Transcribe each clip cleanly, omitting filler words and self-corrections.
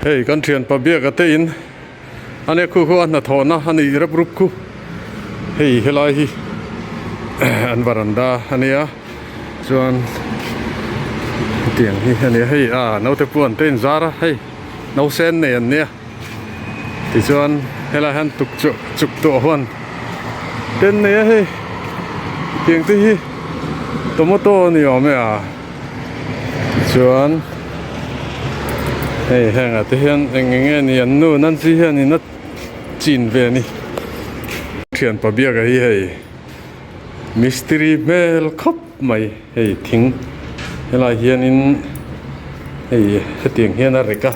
Hei kan thianpa biaka te in a nia khu khu a hnathawhna a nih rep rup khu hei helai hi an varanda a nia chuan hetiang hi a nia hei a naute puan te in zar a hei nausen nei an nia tichuan helai hian tuk chu chuk tawh huan te an nei a hei tiang te hi tomato a ni awm e a chuan hei hengah te hian eng eng nge ni an nu Nancy hianin a chin ve a ni thianpa biaka hi hei mistiri hmel khawp mai hei thing helai hianin hei hetiang hian a rek a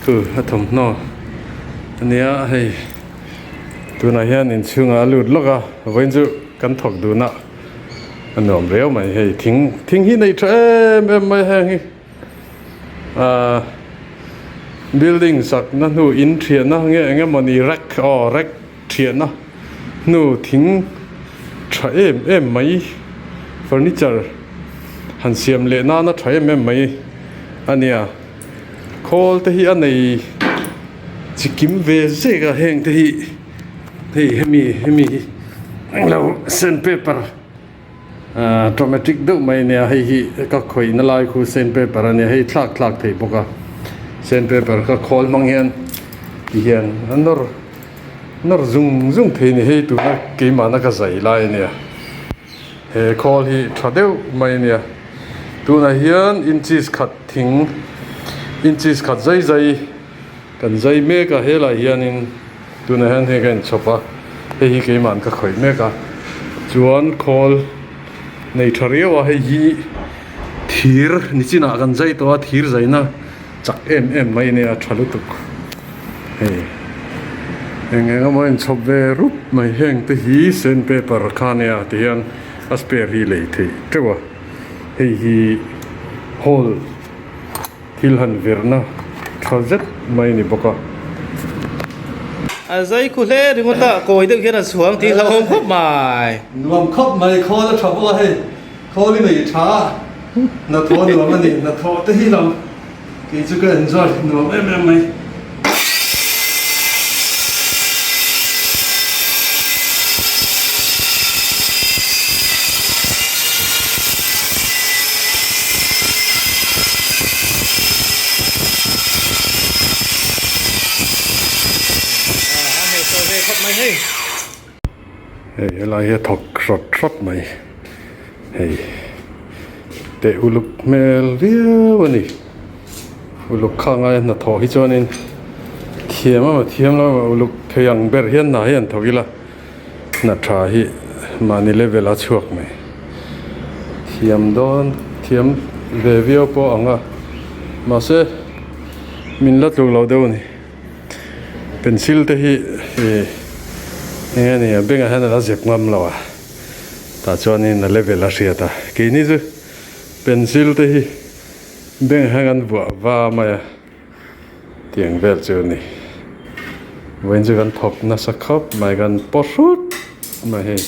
chu a thawmhnaw a nia hei tunah hian inchhungah a lut lawk a vawiin chu kan thawk dun a. A nuam riau mai hei thing thing hi nei tha em em mai heng hi ahh building sak na hnu in thiahna nge eng emawni rack aw rack thiahna hnu thing tha em em mai furniture han siam leh nana tha em em mai a nia khawl te hi a nei chi kim ve zek a heng te hi. Hei hemi hemi hi englo sand paper ahh automatic deuh mai ania hei hi ka khawih na lai khu sand paper ania hei thlak thlak theih bawk a sand paper ka khawl hmang hian ti hian a nawr nawr zung zung thei a ni hei tuna keimahna ka zai lai ania he khawl hi tha deuh mai ania tunah hian inches khat thing inches khat zai zai kan zai mek a helai hianin. Tunah hian hei ka inchhawp a, hei hi keimah an ka khawih mek a, chuan khawl nei tha riau a, hei hi thir nichinah kan zai tawh a, thir zaina chak em em mai a nia tha lutuk hei eng eng emaw a inchhawp ve rup mai heng te hi sand paper kha ania tihian a spare hi lei theih teuh a, hei hi hall. Thil han virna tha zet mai a ni bawk a. A zai khu hle ringawt a, kawi deuh hian a chhuang tih hlauhawm khawp mai. Nuam khawp mai, khawl a tha bawk a hei, khawl i nei tha a, hnathawh nuam a ni, hnathawh te hi lam kei chu ka enjoy nuam em em mai. Hei helai hi a thawk hrawt hrawt mai hei teh uluk hmel viau a ni uluk kha ngai a hnathawh hi chuanin thiam emaw thiam lo emaw uluk thei ang ber hian hna hi an thawk ila. Hna tha hi mahni level a chhuak mai. Thiam dawn thiam ve viau pawh ang a mahse min la tluk lo deuh a ni. Pencil te hi ih eng nge ni a bengah hian a la zep ngam lo a tah chuanin a level a hriat a keini chu pencil te hi bengah hian kan vuah va mai a. Tiang vel chu a ni. Vawiin chu kan thawk nasa khawp mai kan paw hrut mai hei.